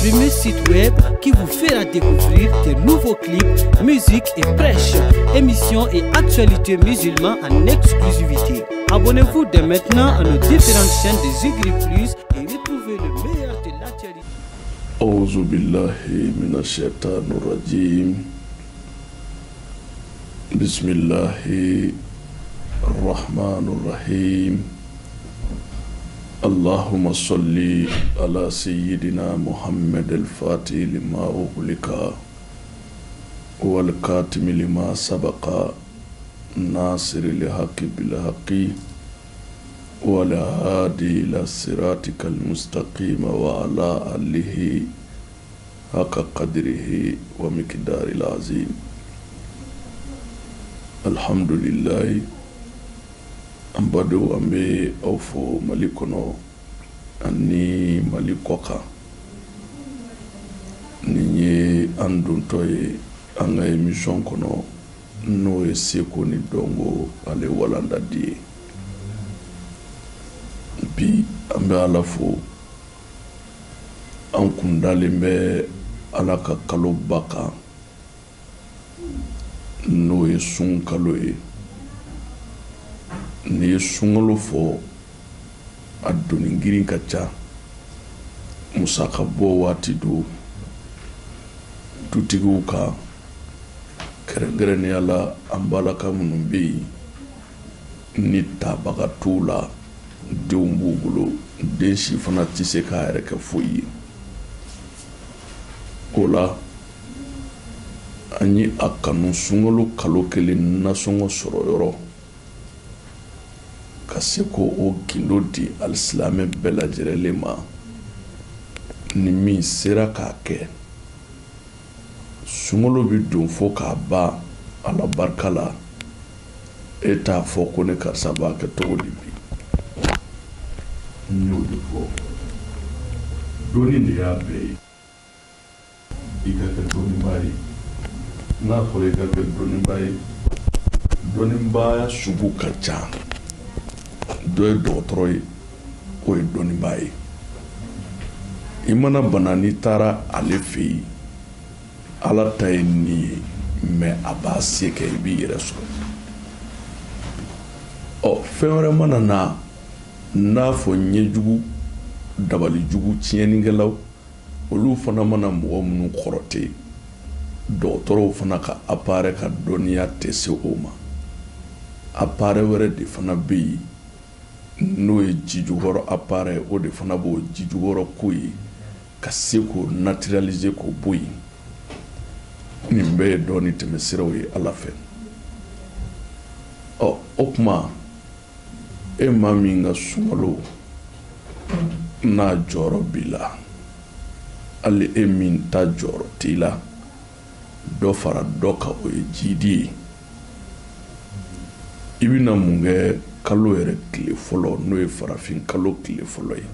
premier site web qui vous fera découvrir de nouveaux clips, musique et prêches, émissions et actualités musulmanes en exclusivité. Abonnez-vous dès maintenant à nos différentes chaînes de Zigri Plus et retrouvez le meilleur de l'actualité. أعوذ بالله من الشيطان الرجيم بسم الله الرحمن الرحيم اللهم صل على سيدنا محمد الفاتح لما أغلق والكاتم لما سبق ناصر الحق بالحق والهادي إلى صراطك المستقيم وعلى آله حق قدره ومقدار العظيم الحمد لله. An badenw, an bɛ aw fo Mali kɔnɔ ani Mali kɔ kan. Nin ye an dontɔ ye an ka émission kɔnɔ, n'o ye seko ni dɔnko ale walanda di ye. Bi an bɛ Ala fo, an kun dalen bɛ Ala ka kaloba kan, n'o ye sun kalo ye. N'i ye sunkalo fɔ, a doni girin ka ca, musaka bɔ waati don dutigiw kan, kɛrɛnkɛrɛnnenya la an balaka minnu bɛ yen ni tabaga t'u la, denw b'u bolo, den si fana tɛ se k'a yɛrɛ kɛ foyi ye. O la an ye a kanu sunkalo kalo kelen nasɔngɔ sɔrɔ yɔrɔ ka se ko o gindo di alisilamɛ bɛɛ lajɛlen ma. Ni min sera k'a kɛ, sunkalo bɛ don fo k'a ban Ala barika la, e t'a fɔ ko ne karisa b'a kɛ cogo di. Bi n y'o de fɔ, dɔnni de y'a bɛɛ ye. I ka kɛ dɔnnibaa ye, n'a fɔra i ka kɛ dɔnnibaa ye, dɔnnibaaya sugu ka ca. Dɔ ye dɔgɔtɔrɔ ye, o ye dɔnnibaa ye. I mana bana, n'i taara ale fɛ yen, Ala ta ye nin ye, mɛ a b'a se kɛ i b'i yɛrɛ sɔrɔ. Ɔ fɛn wɛrɛ mana na, n'a fɔ ɲɛjugu, dabalijugu, tiɲɛnikɛlaw, olu fana mana mɔgɔ minnu kɔrɔtɛ, dɔgɔtɔrɔw fana ka appareil ka dɔnniya tɛ se o ma. Appareil wɛrɛ de fana bɛ yen, n'o ye jijukɔrɔ appareil, o de fana b'o jijukɔrɔ ko ye ka se k'o naturaliser k'o bɔ yen. Nin bɛɛ ye dɔɔni tɛmɛsiraw ye Ala fɛ. Ɔ o tuma, e maa min ka sunkalo n'a jɔyɔrɔ b'i la, hali e min ta jɔyɔrɔ t'i la, dɔ fara dɔ kan, o ye jidi ye. I bɛna mun kɛ kalo yɛrɛ tile fɔlɔ, n'o ye farafin kalo tile fɔlɔ ye?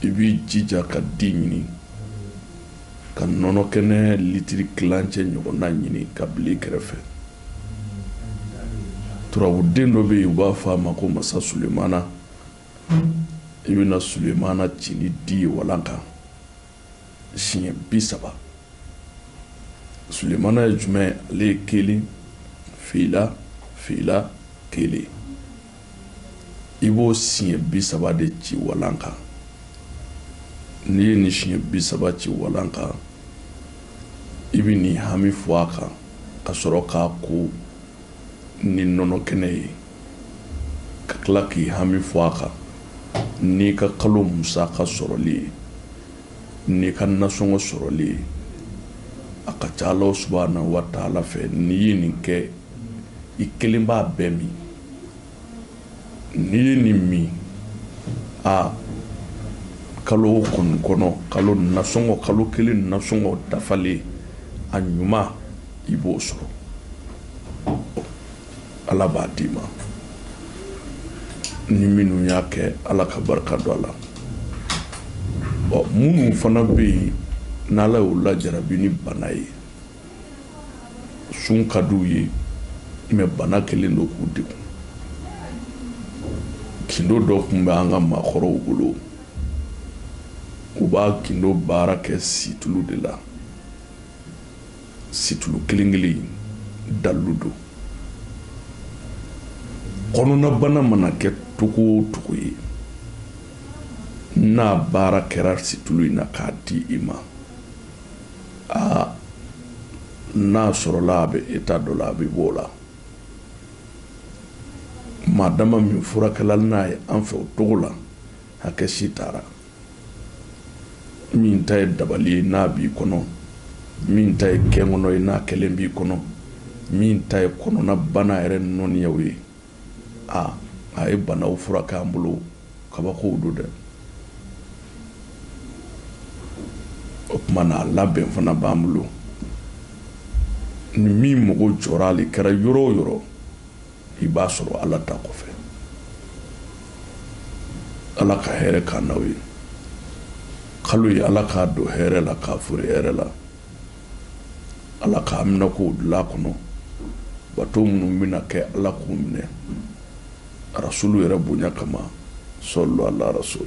I b'i jija ka di ɲini, ka nɔnɔ kɛnɛ litiri tilancɛ ɲɔgɔnna ɲini ka bila i kɛrɛfɛ. Turabuden dɔ bɛ yen, u b'a fɔ a ma ko Masa Sulemana. I bɛna Sulemana ci ni di ye walan kan siɲɛ 30. Sulemana ye jumɛn? Ale ye 1, 2, 2, 1. I b'o siɲɛ 30 de ci walan kan. N'i ye nin siɲɛ 30 ci walan kan, i bɛ nin hami fɔ a kan ka sɔrɔ k'a ko ni nɔnɔ kɛnɛ ye, ka tila k'i hami fɔ a kan n'i ka kalo musaka sɔrɔli ye, n'i ka nasɔngɔ sɔrɔli ye. A ka ca Ala subahana wa taala fɛ, n'i ye nin kɛ, i kelen b'a bɛɛ min. N'i ye nin min, a kalo kɔni kɔnɔ, kalo nasɔngɔ, kalo kelen nasɔngɔ dafalen, a ɲuman, i b'o sɔrɔ, Ala b'a d'i ma. Ni minnu y'a kɛ, Ala ka barika don a la. Ɔ minnu fana bɛ yen n'Ala y'u lajarabi ni bana ye, sun ka d'u ye, mɛ bana kelen don k'u degun. Gindo dɔ tun bɛ an ka maakɔrɔw bolo. U b'a gindo baara kɛ situlu de la. Situlu kelen kelen dalilu don. Kɔnɔnabana mana kɛ cogo o cogo ye, n'a baara kɛra situlu in na k'a di i ma, aa n'a sɔrɔla a bɛ état dɔ la, a bɛ b'o la. Maa dama min furakɛla n'a ye an fɛ o cogo la, hakɛ si taara. Min ta ye dabali ye n'a b'i kɔnɔ, min ta ye kɛnkɔnɔ ye n'a kɛlen b'i kɔnɔ, min ta ye kɔnɔnabana yɛrɛ nɔniyaw ye, a a ye banaw furakɛ an bolo, kabakow don dɛ. O tuma na a labɛn fana b'an bolo. Ni min mago jɔra ale kɛra yɔrɔ o yɔrɔ, i b'a sɔrɔ Ala ta kɔfɛ. Ala ka hɛrɛ k'an n'aw ye. Kalo ye Ala k'a don hɛrɛ la, k'a fori hɛrɛ la. Ala k'a minɛ k'o dilan kɔnɔ. Bato minnu bɛna kɛ, Ala k'u minɛ. Rasulu yɛrɛ bonya kama, sɔlɔ ala rasul.